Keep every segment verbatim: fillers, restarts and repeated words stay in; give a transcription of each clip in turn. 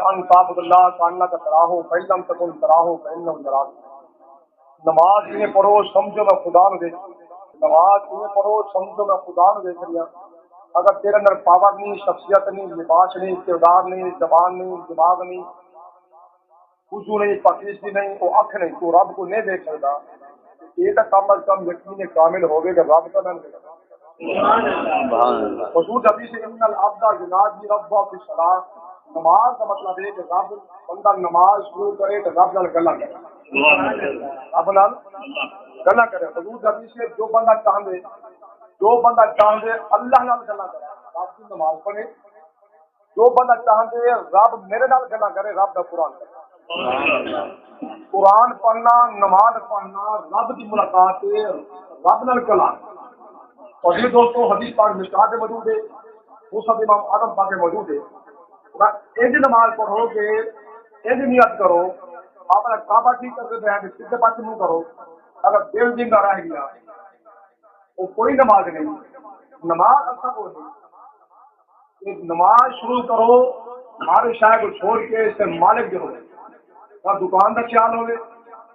ان تعبد اللہ کانک تراہ، فإن لم تکن تراہ فإنہ یراک۔ نماز ایویں پڑھو سمجھو میں خدا نوں دیکھ، نماز ایویں پڑھو سمجھو میں خدا نوں دیکھ رہیا۔ اگر تیرے اندر پاور نہیں، شخصیت نہیں، لباس نہیں، کردار نہیں، زبان نہیں، دماغ نہیں، وضو نہیں، پاکیزگی نہیں، او اکھ نہیں، تو رب کو نہیں دیکھ سکدا۔ یہ تو کم از کم یقین کامل ہوگے کہ رب کا نہ دیکھ۔ سبحان اللہ۔ حضور حدیث ہے، ان العبد یناجی ربہ فی الصلاۃ، نماز کا مطلب ہے کہ رب، بندہ نماز شروع کرے تو رب نال گلا کرے۔ سبحان اللہ۔ رب نال گلا کرے۔ حضور حدیث ہے، جو بندہ چاہندے، جو بندہ چاہندے اللہ نال گلا کرے، رب دی نماز پڑھے۔ جو بندہ چاہندے رب میرے نال گلاں کرے، رب دا قرآن کرے۔ قرآن پڑھنا، نماز پڑھنا، رب دی ملاقات ہے، رب نال کلام۔ اور یہ دوستو، حدیث پاک مشکات میں موجود ہے، مصحف امام اعظم پاک میں موجود ہے۔ انج نماز پڑھو کہ انج نیت کرو، اپنا کعبہ ٹھیک کر کے بیٹھ کے سیدھے پاس منہ کرو، اگر دل زندہ رہ گیا، وہ کوئی نماز نہیں، نماز اصل وہ نہیں۔ ایک نماز شروع کرو، ہر شے کو چھوڑ کے اس سے مالک جو ہوئے، نہ دکان کا خیال ہوئے،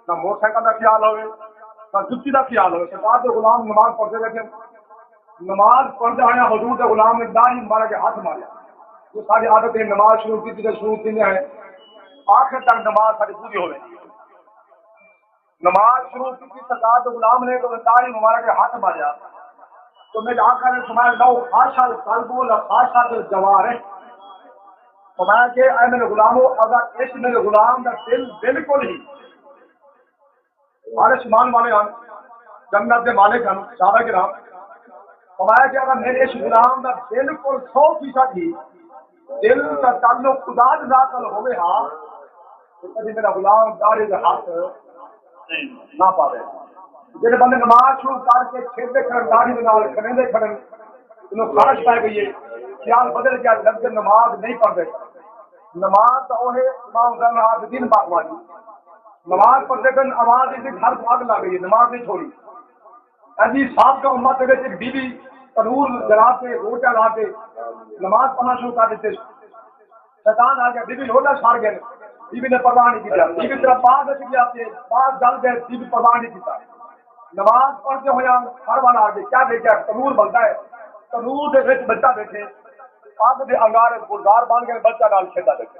نہ موٹر سائیکل کا خیال ہوئے، نہ جتی کا خیال ہوئے۔ سرکار کے غلام نماز پڑھتے رہتے ہیں۔ نماز پڑھتے ہوئے حضور کے غلام نے داڑھی مارا کے ہاتھ مارا۔ جو ساری عادت ہے، نماز شروع کی تھی تو شروع کی ہے، آخر تک نماز ساری پوری ہوئے۔ نماز شروع کی تھی، سرکار دے غلام نے تو داڑھی مبارک دے ہتھ ماریا۔ تو میرے آقا نے فرمایا، "لو خاشع القلب لخاشعت الجوارح۔" فرمایا کہ اے میرے غلامو، اگر اس میرے غلام دا دل بالکل ہی عرش مان والے ہن، جنت دے مالک ہن، صحابہ کرام، فرمایا کہ اگر میرے اس غلام دا بالکل سو فیصد ہی دل دا تعلق خدا دے ذات نال ہووے ہا، تے کدی میرا غلام داڑھی دے ہتھ نہ پاوے۔ جڑے بندے نماز شروع کر کے چھیڑدے کھڑن، داڑھی دے نال کھڑیندے کھڑن، انہوں خواہش پے گئی ہے، خیال بدل گیا، لگدے نماز نہیں پڑھدے۔ نماز تاں اوہے امام زین العابدین باغوانی۔ نماز پڑھدے پن، آواز دی گھر کو اگ لگ گئی ہے، نماز نہیں چھوڑی۔ اڄ دی سابقہ امت دے وچ ہک بی بی تنور جلا کے، روٹا لا کے نماز پڑھنا شروع کر ݙتے۔ شیطان آ گیا، بی بی لوٹا سڑ ڳئے، بی بی نے پرواہ نہیں کیتا۔ بی بی طرح باغ وچ گیا تے باغ جل ڳئے، بی بی پرواہ نہیں کیتا۔ نماز پڑھدے ہوئے ہر والا آ کے کیا دیکھا؟ تنور بلدا ہے، تنور دے وچ بچہ ٻیٹھے، اگ دے انگارے گلزار بݨ ڳئے، بچہ نال کھیݙدا ٻیٹھے۔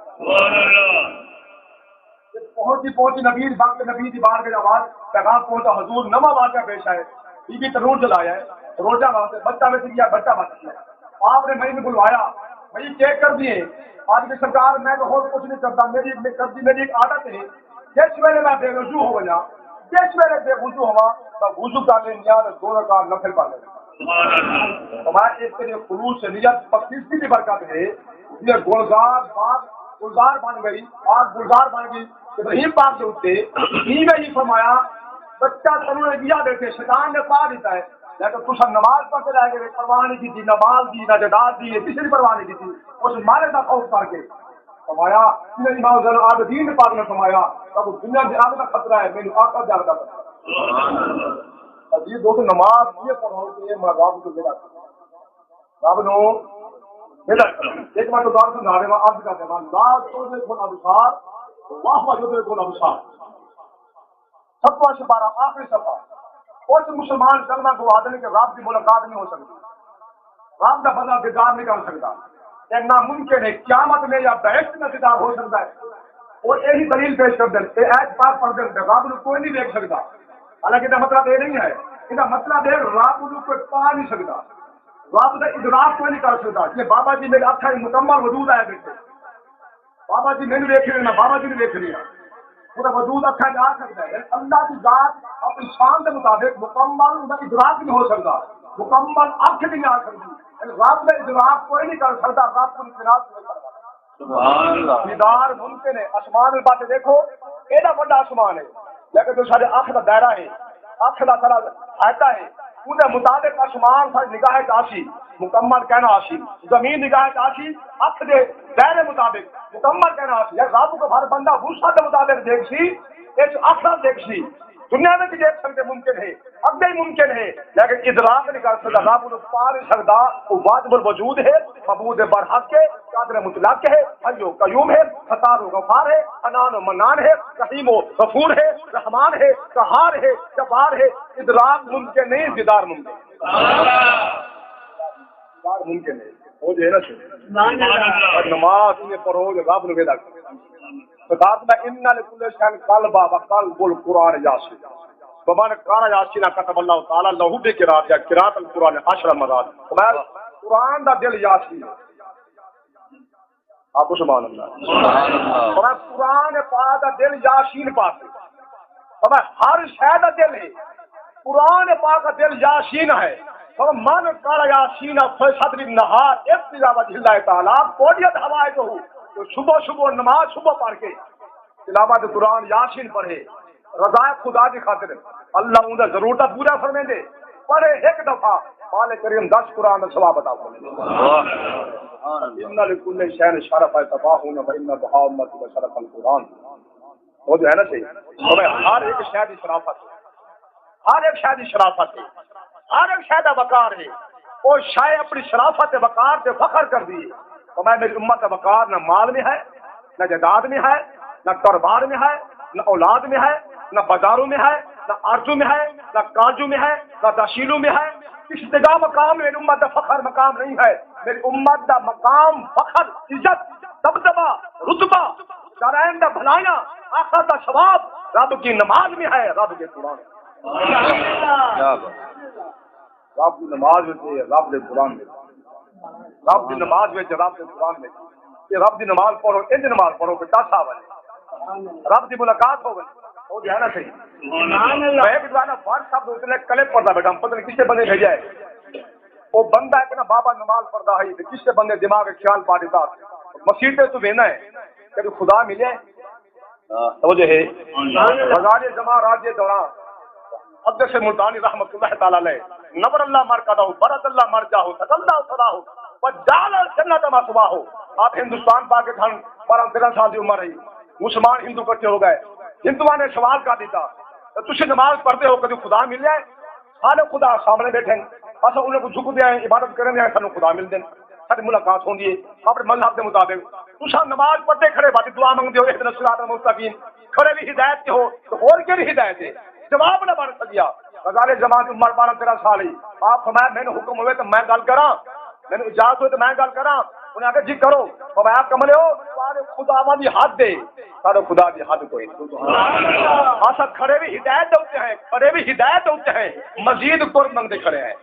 تے پہنچی، پہنچی نبی، وقت نبی دی بارگاہ آواز، پیغام پہنچا، حضور نواں واقعہ پیش آئے، بی بی تنور جلایا ہے، روٹا واسطے، بچہ وچ گیا، بچہ بچ گیا۔ آپ نے میں بلوایا، میں چیک کر دیے، آپ کی سرکار میں تو اور کچھ نہیں کرتا، میری، میں کرتی، میری ایک عادت ہے، جس ویلے میں بے وضو ہو گیا، جس ویلے بے وضو ہوا، تو وضو کر لیں گیا، تو دو رکعت نفل پڑھ لیں۔ فرمایا، اس کے لیے خلوص نیت، پکیزگی دی برکت ہے۔ یہ گلزار باغ گلزار بن گئی، باغ گلزار بن گئی۔ ابراہیم پاک دے اُتے ایویں ہی فرمایا، بچہ تنوں نے گیا ٻیٹھے، شیطان نے پا ݙتا ہے، لیکن تساں نماز پڑھ کے رہ گئے، پرواہ نہیں کیتی، نہ مال دی، نہ جائیداد دی، کسی دی پرواہ نہیں کیتی۔ اس مالک دا خوف کر کے فرمایا، انہیں امام زین العابدین پاک نے فرمایا، تہاکوں دنیا دی اگ دا خطرہ ہے، مینوں آخرت دی اگ دا خطرہ ہے۔ عزیز دوست، نماز یہ پڑھو کہ میں رب کو ویلا کروں۔ رب نو ویلا کروں۔ ایک بار تو دعا سمجھا دے، میں عرض کر دے، لا تدرکہ الابصار وہو یدرک الابصار۔ ستواں سپارہ، آخری صفحہ۔ کچھ مسلمان کلمہ گو آہدن کہ رب دی ملاقات نہیں ہو سکدی، رب دا بندہ دیدار نہیں کر سکدا، اے ناممکن ہے، قیامت میں یا بہشت میں دیدار ہو سکدا ہے۔ اور یہی دلیل پیش کر دین، اے آیت پاک پڑھ دین کہ رب نو کوئی نہیں دیکھ سکدا۔ حالانکہ دا مطلب یہ نہیں ہے، یہ مطلب ہے رب نو کوئی پا نہیں سکدا، رب دا ادراک کوئی نہیں کر سکدا۔ جی بابا جی میرے اکھاں مکمل وجود آئے بیٹھے، بابا جی مینوں ویکھ رہے نا، بابا جی نوں ویکھ رہے نا۔ وہ وجود اکھاں جا سکدا ہے، اللہ دی ذات اپنی شان دے مطابق مکمل، اوندا ادراک نہیں ہو سکدا، مکمل اکھ نہیں آ سکدی، رب دا ادراک کوئی نہیں کر سکدا، رب کوں ادراک نہیں کر سکدا۔ سبحان اللہ۔ دیدار ممکن ہے، آسمان وچ بچ دیکھو، ایڈا وڈا آسمان ہے، لیکن جو سارے اکھ دا دائرہ ہے، اکھ دا سارا حیطہ ہے، اون دے مطابق آسمان ساری نگاہ وچ آسی، مکمل کائنات آسی، زمین نگاہ وچ آسی، اکھ دے دائرے مطابق مکمل کائنات آسی۔ یا رب کو ہر بندہ وسعت دے مطابق دیکھ سی، اچ اکھ نال دیکھ سی۔ دنیا وچ ݙیکھ سڳدے، ممکن ہے، اڳے ہی ممکن ہے، لیکن ادراک نہیں کر سڳدا، رب نوں پا نہیں سڳدا۔ او واجب الوجود ہے، معبود برحق ہے، قادر مطلق ہے، حی و قیوم ہے، ستار و غفار ہے، حنان و منان ہے، رحیم و غفور ہے، رحمان ہے، قہار ہے، جبار ہے۔ ادراک ممکن نہیں، دیدار ممکن۔ دیدار ممکن ہے۔ ہو جائے نا سر۔ پر نماز میں پڑھو جو رب نوں ویدا کرو۔ خطاب میں ان لکل شین قلبا و قلب القرآن یاسین۔ فمن قرأ یاسین کتب اللہ تعالی لہو بقراءتہ قراءۃ القرآن عشر مرات۔ فرمایا، قرآن دا دل یاسین ہے۔ آپ کو سبحان اللہ۔ فرمایا، قرآن پاک دا دل یاسین پاک ہے۔ فرمایا، ہر شے دا دل ہے۔ قرآن پاک دا دل یاسین ہے۔ فرمایا، من قرأ یاسین فی صدر النہار ابتغاء وجہ اللہ تعالی قضیت حوائجہ۔ تو صبح صبح نماز صبح پڑھ کے تلاوت قرآن یاسین پڑھے، رضا خدا دی خاطر، اللہ اوندا ضرورتاں پورا فرمیندے۔ پڑھے ہک دفعہ، مالک کریم دس قرآن دا ثواب عطا فرمیندے۔ ان لکل شین شرفا تباہون و ان بہاء امتی و شرف القرآن۔ وہ جو ہے نا صحیح، تو میں ہر ایک شے دی شرافت ہے۔ ہر ایک شے دی شرافت ہے، ہر ایک شے دا وقار ہے۔ او شے اپݨی شرافت تے وقار تے فخر کردی ہے۔ فرمایا، میری امت دا وقار نہ مال میں ہے، نہ جائیداد میں ہے، نہ کاروبار میں ہے، نہ اولاد میں ہے، نہ بازاروں میں ہے، نہ آرزو میں ہے، نہ کاجو میں ہے، نہ داشیلو میں ہے۔ کسی جگہ مقام میری امت دا فخر مقام نہیں ہے۔ میری امت دا مقام، فخر، عزت، دبدبہ، رتبہ، دارین دا بھلائیاں، آخرت دا ثواب رب کی نماز میں ہے، رب کے قرآن۔ کیا بات۔ رب دی نماز وچ ہے، رب دے قرآن وچ۔ رب دی نماز وچ، رب دے قرآن وچ۔ یہ رب دی نماز پڑھو، انج نماز پڑھو کہ دس آ ونڄے۔ رب دی ملاقات ہو ونڄے۔ او جو ہے نا صحیح۔ میں ایک دفعہ نا WhatsApp دے اتنے کلپ پڑھدا بیٹھا، پتہ نہیں کس بندے بھیجا ہے۔ او بندہ ایک نا بابا نماز پڑھدا ہے، تے کس بندے دماغ وچ خیال پا ݙتا، مسیت تے تو وینا ہے، کبھی خدا ملے؟ توجہ ہے۔ غزال زمان راج دوران محدث ملتانی رحمۃ اللہ تعالی علیہ، نور اللہ مرقدہ، برد اللہ مرجعہ، تجلی اللہ صلاح، وجعل الجنۃ مثواہ۔ آپ ہندوستان، پاکستان، بارہ تیرہ سال دی عمر ہے، مسلمان ہندو کٹھے ہو گئے، ہندوؤں نے سوال کر دیتا، تسی نماز پڑھتے ہو، کبھی خدا ملے؟ سارے خدا سامنے بیٹھے ہیں، اساں انہاں کوں جھکدے ہیں، عبادت کرندے ہیں، سانوں خدا ملدے ہیں، ساݙی ملاقات ہوندی ہے اپݨے مذہب دے مطابق۔ تساں نماز پڑھدے کھڑے بعد دعا منگدے ہو، اهدنا الصراط المستقیم، کھڑے وی ہدایت تے ہو تے ہور کیڑھی ہدایت ہے؟ جواب نہ بݨ سڳیا۔ غزال زمان دی عمر بارہ تیرہ سال ہی، آپ فرمایا، مینوں حکم ہوئے تے میں ڳالھ کراں، مینوں اجازت ہوئے تے میں ڳالھ کراں؟ انہاں آکھیا، جی کرو۔ فرمایا، کملیو، تہاݙے خداواں دی حد ہے، ساݙے خدا دی حد کوئی نہیں۔ اساں کھڑے وی ہدایت دے اتے ہیں، کھڑے وی ہدایت دے اتے ہیں، مزید قرب منگدے کھڑے ہیں،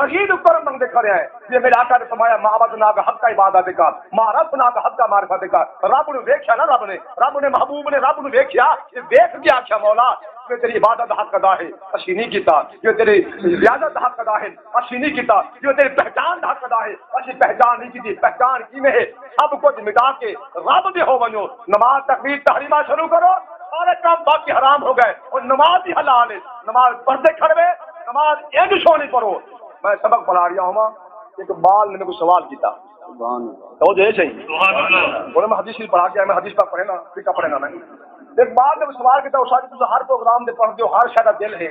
مزید قرب منگدے کھڑے ہیں۔ جی میرے آقا نے فرمایا، ما عبدناک حق عبادتک، ما عرفناک حق معرفتک، رب نوں ویکھیا نا، رب نے، رب نے محبوب نے رب نوں ویکھیا، تے ویکھ کے آکھیا، مولا، جو تیری عبادت دا حق ادا ہے، اسی نہیں کیتا، جو تیری ریاضت دا حق ادا ہے، اسی نہیں کیتا، جو تیری پہچان دا حق ادا ہے، اسی پہچان نہیں کیتی۔ پہچان کیویں ہے؟ سب کچھ مٹا کے رب دے ہو ونڄو۔ نماز، تکبیر، تحریمہ شروع کرو، سارے کام باقی حرام ہو گئے، اور نماز ہی حلال ہے۔ نماز پڑھدے کھڑوے، نماز انج سوہݨی پڑھو۔ میں سبق پڑھا رہیا ہاں، ایک ٻال نے میکوں سوال کیتا۔ سبحان اللہ۔ توجہ ہے صحیح؟ سبحان اللہ۔ ہݨ میں حدیث شریف پڑھا کے آیا، میں حدیث پاک پڑھے نا، فقہ پڑھے نا میں۔ ایک ٻال نے سوال کیتا، استاد جی، تساں ہر پروگرام دے پڑھدے ہو، ہر شے دا دل ہے،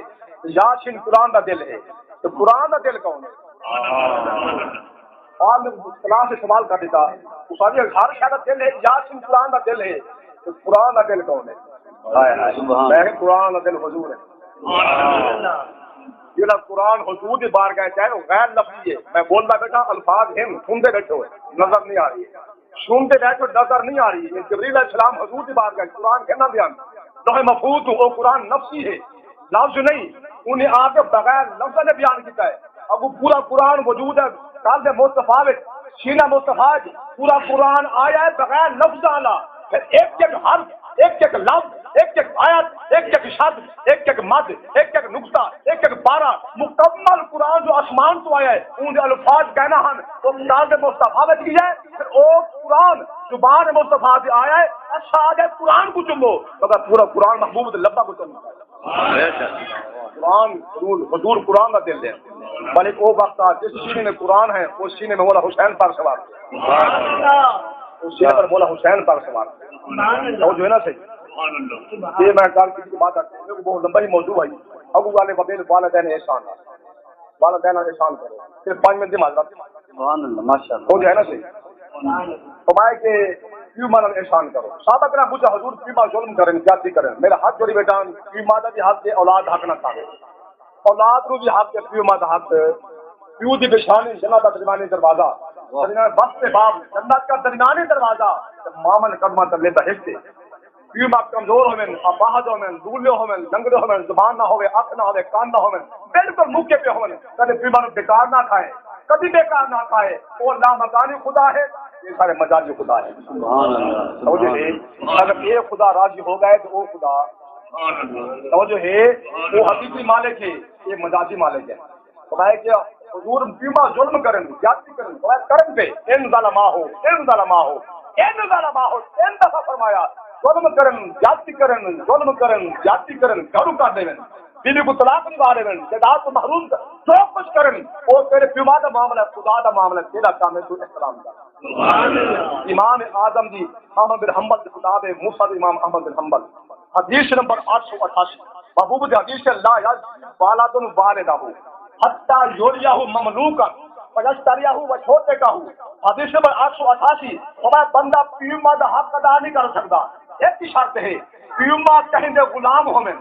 یاسین قرآن دا دل ہے، تے قرآن دا دل کون ہے؟ ٻال نے کلاس وچ سوال کر ݙتا، استاد جی، ہر شے دا دل ہے، یاسین قرآن دا دل ہے، تے قرآن دا دل کون ہے؟ ہائے ہائے۔ سبحان۔ میں کہا، قرآن دا دل حضور ہے۔ جیڑھا قرآن حضور دی بارگاہ چ ہے، او غیر لفظی ہے۔ میں بولدا بیٹھا، الفاظ ہن، سݨدے بیٹھو، نظر نہیں آ رہی ہے۔ سݨدے بیٹھو، نظر نہیں آ رہی ہے۔ جبریل علیہ السلام حضور دی بارگاہ چ قرآن کہنا دے ہن، لوح محفوظ توں، او قرآن نفسی ہے، لفظ نہیں۔ انہیں آ کے بغیر لفظ نے بیان کیتا ہے۔ اڳوں پورا قرآن وجود ہے، قلب مصطفیٰ وچ، سینہ مصطفیٰ وچ پورا قرآن آیا ہے بغیر لفظ والا۔ پھر ایک ایک حرف، ایک ایک لفظ، ایک ایک آیت، ایک ایک شد، ایک ایک مد، ایک ایک نقطہ، ایک ایک پارا، مکمل قرآن جو آسمان تو آیا ہے، اون دے الفاظ کہنا ہن، او قرآن دے مصطفیٰ وچ ڳیا ہے۔ پھر او قرآن زبان مصطفیٰ تے آیا ہے، اساں آ گئے قرآن کوں چمو، مگر پورا قرآن محبوب دے لباں کوں چمو۔ قرآن حضور، حضور قرآن دا دل ہے۔ بلکہ او وقت آ جس سینے میں قرآن ہے، اس سینے میں مولا حسین پاک سوار ہے۔ اس سینے پر مولا حسین پاک سوار ہے۔ توجہ ہے نا صحیح؟ یہ میں گل کیتی عبادت تے، میرے کو بہت لمبا ہی موضوع ہے۔ اگوں والے وبیل والدین احسان، والدین احسان کرو۔ صرف پانچ منٹ دی معذرت۔ سبحان اللہ، ماشاءاللہ۔ ہو جائے نا صحیح۔ فرمایا کہ پیو ماں نال احسان کرو۔ صحابہ کرام پوچھا، حضور، پیو ماں ظلم کرن، زیادتی کرن؟ میرا ہاتھ جوڑی بیٹھا، پیو ماں دا بھی حق ہے، اولاد حق نہ کھاوے۔ اولاد نو بھی حق ہے، پیو ماں دا حق۔ پیو دی پیشانی جنت دا درمیانی دروازہ، درمیان بس تے باپ، جنت کا درمیانی دروازہ، تے ماں من قدمہ تلے بہشت ہے۔ پیو ماں کمزور ہوون، اپاہج ہوون، لولے ہوون، لنگڑے ہوون، زبان نہ ہوے، اکھ نہ ہوے، کان نہ ہوون، بالکل موقع پہ ہوون، کدے پیو ماں نو بیکار نہ کھائے، کدی بیکار نہ کھائے۔ او اللہ مکانی خدا ہے، یہ سارے مجازی خدا ہے۔ سبحان اللہ، سمجھے؟ سبحان اللہ۔ اگر یہ خدا راضی ہو گئے تو وہ خدا، سمجھو ہے، وہ حقیقی مالک ہے، یہ مجازی مالک ہے۔ فرمایا کہ حضور، پیما ظلم کرن، زیادتی کرن، فرمایا کرن پہ، ان ظلما ہو، ان ظلما ہو، ان ظلما ہو، تین دفعہ فرمایا، ظلم کرن، زیادتی کرن، ظلم کرن، زیادتی کرن، گھروں کر دیون، بیوی کو طلاق نبھا دیون، جائیداد کو محروم کر، جو کچھ کرن، وہ تیرے پیما دا معاملہ ہے، خدا دا معاملہ ہے، تیرا کام ہے تو احترام کر۔ امام اعظم دی احمد بن حنبل دی کتاب ہے، مسند امام احمد بن حنبل، حدیث نمبر آٹھ سو اٹھاسی۔ محبوب دی حدیث ہے، لا یجزی والد والدہ حتی یولیہ مملوکا فیشتریہ و یعتقہ۔ حدیث نمبر آٹھ سو اٹھاسی۔ فرمایا، بندہ پیو ماں دا حق ادا نہیں کر سکدا، ایک ہی شرط ہے، پیو ماں کہیں دے غلام ہوون،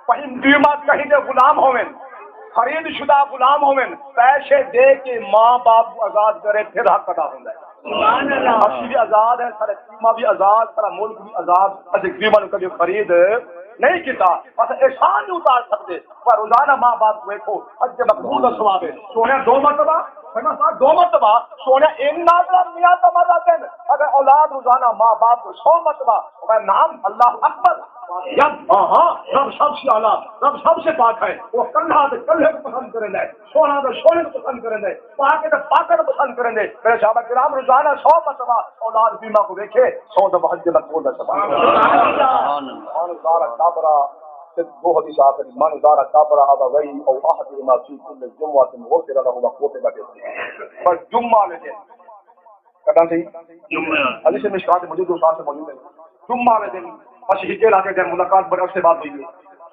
کہیں پیو ماں کہیں دے غلام ہوون، خرید شدہ غلام ہوون، پیسے دے کے ماں باپ کو آزاد کرے، پھر حق ادا ہوندا ہے۔ سبحان اللہ۔ اسی بھی آزاد ہیں، سارے پیو ماں بھی آزاد، سارا ملک بھی آزاد۔ اسی پیو ماں نو کبھی خرید نہیں کیتا، بس احسان نہیں اتار سکتے۔ پر روزانہ ماں باپ کو دیکھو، حج مبرور دا ثواب ہے۔ سونے دو مرتبہ، سونے دو مرتبہ، سونے ان نازلہ میاں تمہارا دن، اگر اولاد روزانہ ماں باپ کو سو مرتبہ، میں نام اللہ اکبر۔ یا ہاں، ہاں، رب سب سے اعلیٰ، رب سب سے پاک ہے۔ وہ کلہا تے کلہے کو پسند کریندا ہے، سوہݨا تے سوہݨے کو پسند کریندا ہے، پاک تے پاک کو پسند کریندا ہے۔ میرے صحابہ کرام روزانہ سو مرتبہ اولاد پیو ماں کو دیکھے، سو دفعہ حج مبرور دا ثواب۔ سبحان اللہ۔ من زار قبر، تے دو حدیث آخری، من زار قبر ابویہ او احدہما فی کل جمعۃ غفر لہ ما قدم۔ پر جمعہ والے دن کݙاں تھی؟ جمعہ۔ حدیث مشکات موجود، استاد سے موجود ہے۔ جمعہ والے دن اسی ہکے علاقے دے ملاقات بڑے عرصے بعد ہوئی ہے۔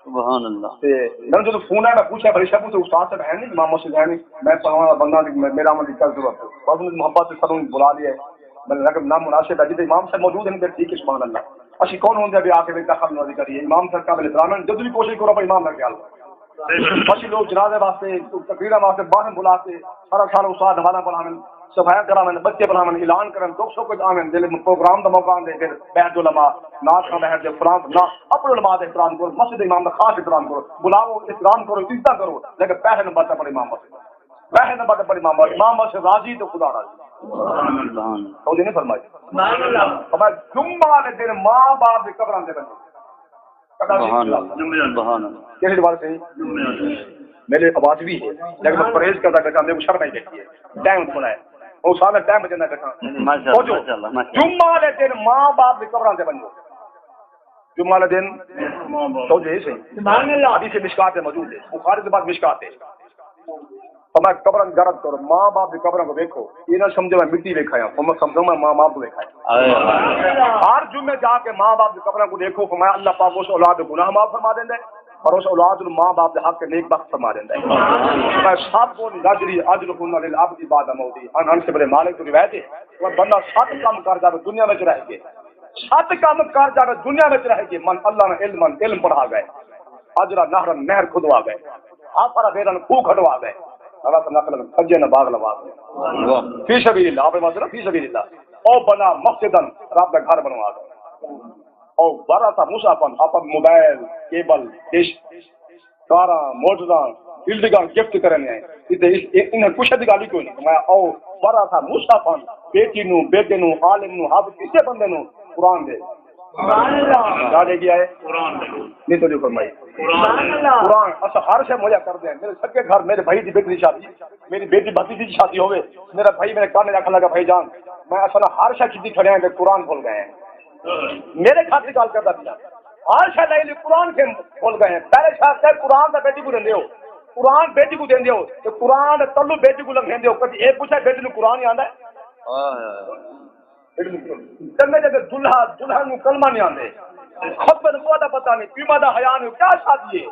سبحان اللہ۔ تے میں جدوں فون آیا، میں پوچھا، بھائی صاحب، تے استاد صاحب ہے نہیں، امام مسجد ہے نہیں، میں پڑھاواں بندہ نہیں، میں، میرا عمل دی کیا ضرورت ہے؟ بس محبت سے سب بلا لیا ہے۔ میں لگا نام مناسب ہے، جدے امام صاحب موجود ہیں، پھر ٹھیک ہے، سبحان اللہ۔ اسی کون ہوندے ابھی آ کے دخل نوازی کریے، امام صاحب قابل احترام ہیں، جدوں بھی کوشش کرو، اپنے امام نال خیال کرو۔ اسی لوگ جنازے واسطے، تقریراں واسطے باہر بلا کے سارا سال استاد نمازاں پڑھاون، صفائیاں کراون، بچے پڑھاون، اعلان کرن، دکھ سکھ وچ آون، جیلے پروگرام دا موقع آندے، پھر بیت العلماء، نعت خواں بیٹھ دے، فلاں، نہ، اپنے علماء دا احترام کرو، مسجد امام دا خاص احترام کرو، بلاؤ، احترام کرو، عزت کرو، لیکن پہلے نمبر تے اپنے امام مسجد، پہلے نمبر تے اپنے امام، امام مسجد راضی تو خدا راضی۔ سبحان اللہ۔ توجہ نہیں فرمائی؟ سبحان اللہ۔ فرمایا، جمعہ والے دن ماں باپ دی قبراں تے ونڄو۔ سبحان اللہ، سبحان اللہ۔ کیڑھی وار صحیح؟ میرے آواز بھی ہے، لیکن میں پرہیز کردا بیٹھا، میرے کو شرم آئی بیٹھی ہے۔ ٹائم تھوڑا ہے۔ او سارا ٹائم بچندا بیٹھا۔ ماشاءاللہ، سوچو، ماشاءاللہ، ماشاءاللہ۔ جمعہ والے دن ماں باپ دی قبراں تے ونڄو۔ جمعہ والے دن سوچو یہ صحیح۔ سبحان اللہ۔ حدیث مشکات ہے موجود ہے، بخاری کے بعد مشکات ہے۔ فرمایا، قبراں زیارت کرو، ماں باپ دی قبراں کو ویکھو، یہ نہ سمجھو میں مٹی ویکھا ہاں، فرمایا سمجھو میں ماں باپ کو ویکھا ہے۔ آئے۔ ہر جمعے جا کے ماں باپ دی قبراں کو دیکھو، فرمایا اللہ پاک اس اولاد دے گناہ معاف فرما دیندا ہے اور اس اولاد نوں ماں باپ دے حق کے نیک بخت فرما دیندا ہے۔ فرمایا، سب کو نظری اجر ہن للعبد بعد موتی، ان ان سے بڑے مالک تو روایت ہے، وہ بندہ ست کم کر جاوے دنیا وچ رہ کے، ست کم کر جاوے دنیا وچ رہ کے، من اللہ نے علم، علم پڑھا گئے، اجرا نہرن نہر کھدوا گئے، حفر بیرن کھوہ کھڈوا گئے، غلط نقل سجے نہ باغ لوا گئے۔ واہ۔ فی سبیل اللہ، آپ مطلب فی سبیل اللہ۔ او بنا مسجدن، رب دا گھر بنوا گئے۔ او ورث مصحفن، آپ موبائل، کیبل، ڈش، کاراں، موٹراں، بلڈنگاں گفٹ کرنے ہیں۔ تے اس، اے، انہاں کچھ دی گل ہی کوئی نہیں۔ میں او ورث مصحفن، بیٹی نو، بیٹے نو، عالم نو، ہر کسے بندے نو قرآن دے۔ سبحان اللہ۔ کیا دے گیا ہے؟ قرآن دے۔ نہیں تو جو فرمائی۔ قرآن۔ سبحان اللہ۔ قرآن، اساں ہر شے مہیا کر دیں۔ میرے سکے گھر، میرے بھائی دی بیٹی دی شادی، میری بیٹی بھتیجی دی شادی ہوے، میرا بھائی میرے کان آکھن لگا، بھائی جان، میں اساں ہر شے کیتی کھڑے ہیں کہ قرآن بھول گئے ہیں۔ میرے گھر دی گل کردا پیا۔ ہر شے لے لی، قرآن کے بھول گئے ہیں۔ پہلے شاہ صاحب قرآن دا بیٹی کو دیندے ہو۔ قرآن بیٹی کو دیندے ہو۔ تے قرآن دا تعلق بیٹی کو لنگھیندے ہو۔ کدی اے پوچھا بیٹی نو قرآن ہی آندا ہے؟ چنگے جگہ دلہا، دلہا نوں کلمہ نہیں آندے۔ خطبے نوں پتہ، پتہ نہیں، پیو ماں دا حیا نہیں، کیا شادی ہے؟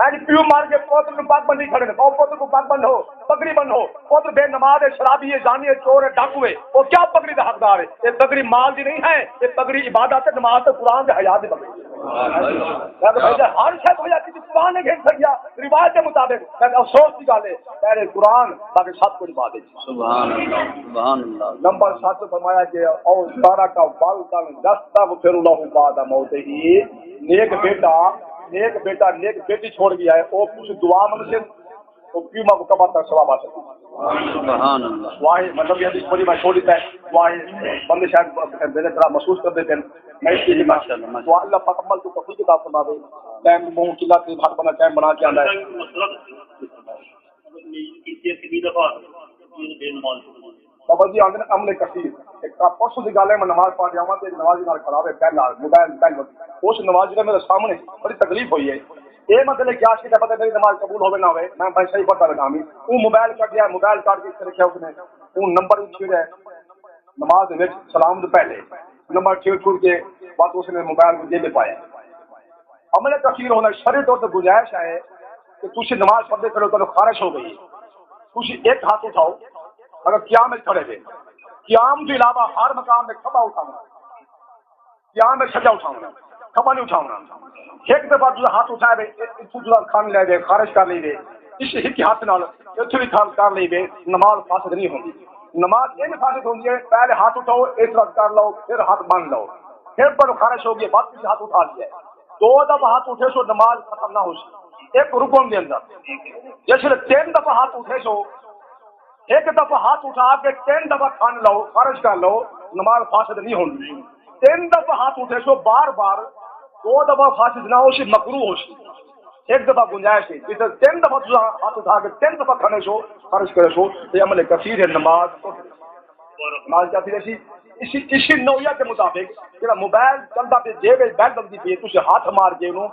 اینج پیو مر کے پتر نوں پگ بنڈی کھڑے نے، او پتر کوں پگ بنڈو، پگڑی بنڈو، پتر بے نماز ہے، شرابی ہے، زانی ہے، چور ہے، ڈاکو ہے، او کیا پگڑی دا حقدار ہے؟ یہ پگڑی مال دی نہیں ہے، یہ پگڑی عبادت ہے، نماز تے قرآن دے حیا دی پگڑی۔ میں تو بھائی جان، ہر شے کو یا کسی قرآن نے گھن سکیا، روایت کے مطابق، میں افسوس کی گل ہے، پہلے قرآن، باقی سب کچھ بعد ہے۔ سبحان اللہ، سبحان اللہ۔ نمبر سات فرمایا کہ او تارک ولدا یستغفر لہ بعد موتہ، نیک بیٹا، نیک بیٹا، نیک بیٹی چھوڑ گیا ہے، او کچھ دعا منگسن، او پیو ماں کو قبر تک ثواب آ سکے۔ سبحان اللہ۔ واہ، مطلب یہ حدیث بڑی مشہور ہے، واہ، بندے شاید میرے طرح محسوس کر دیتے ہیں۔ میں اس کے لیے ماشاءاللہ، ماشاءاللہ۔ دعا اللہ پاک عمل کو توفیق عطا فرما دے۔ ٹائم منہ کلا تے بھر بنا ٹائم بنا کے آندا ہے۔ بابا جی آندے نے عمل کثیر۔ ایک پرسوں دی گل ہے، میں نماز پڑھ رہا ہوں تے ایک نمازی نال کھڑا ہوئے، بیل نال، موبائل، بیل بجی۔ اس نمازی نے میرے سامنے بڑی تکلیف ہوئی ہے۔ اے میں تیرے کیا شکایت ہے، پتہ میری نماز قبول ہوے نہ ہوے، میں بھائی صحیح پڑھدا بیٹھا ہاں۔ وہ موبائل کٹ گیا، موبائل کٹ کے رکھا اس نے، وہ نمبر بھی چھیڑ ہے نماز دے وچ سلام تو پہلے، نمبر چھیڑ چھوڑ کے بعد اس نے موبائل کو جیب پایا۔ عمل کثیر ہونا شرعی طور تے گنجائش ہے کہ تسی نماز پڑھدے کھڑے ہو، تانوں خارش ہو گئی ہے، تسی ایک ہاتھ اٹھاؤ، اگر قیام وچ کھڑے وے، قیام تو علاوہ ہر مقام تے کھبا اٹھاؤ، قیام وچ سجا اٹھاؤ، کھبا نہیں اٹھاؤ۔ ایک دفعہ تسی ہاتھ اٹھائے وے، اتھوں تسی کھان لے وے، خارش کر لی وے، اس ایک ہاتھ نال اتھوں بھی کھان کر لی وے، نماز فاسد نہیں ہوندی۔ نماز ان فاسد ہوندی ہے، پہلے ہاتھ اٹھاؤ، اس طرح کر لو، پھر ہاتھ بن لو، پھر تانوں خارش ہو گئی، بعد تسی ہاتھ اٹھا لیا۔ دو دفعہ ہاتھ اٹھے سو نماز ختم نہ ہو سی۔ ایک رکن دے اندر جس ویلے تین دفعہ ہاتھ اٹھے سو، ایک دفعہ ہاتھ اٹھا کے تین دفعہ کھن لو، خارش کر لو، نماز فاسد نہیں ہوندی۔ تین دفعہ ہاتھ اٹھے سو بار بار، دو دفعہ فاسد نہ ہو سی، مکروہ ہو سی۔ ایک دفعہ گنجائش ہے، جس تین دفعہ تساں ہاتھ اٹھا کے تین دفعہ کھنے سو، خارش کرے سو، یہ عمل کثیر ہے، نماز نماز کیا تھی ویسی؟ اسی، اسی نوعیت کے مطابق جڑا موبائل چلدا پیا، جے وچ بیل بجدی پئی، تسی ہاتھ مار کے انہوں،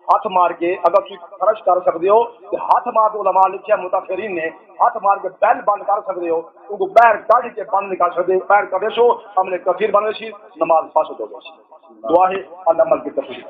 ہاتھ مار کے اگر تسی خرچ کر سکدے ہو تے ہاتھ مار کے، علماء لکھیا متاخرین نے، ہاتھ مار کے بیل بند کر سکدے ہو، ان کو باہر کڈ کے بند نہیں کر سکدے، باہر کڈے سو، عمل کثیر بن ویسی، نماز فاسد ہو ویسی۔ دعا ہے اللہ عمل کی توفیق۔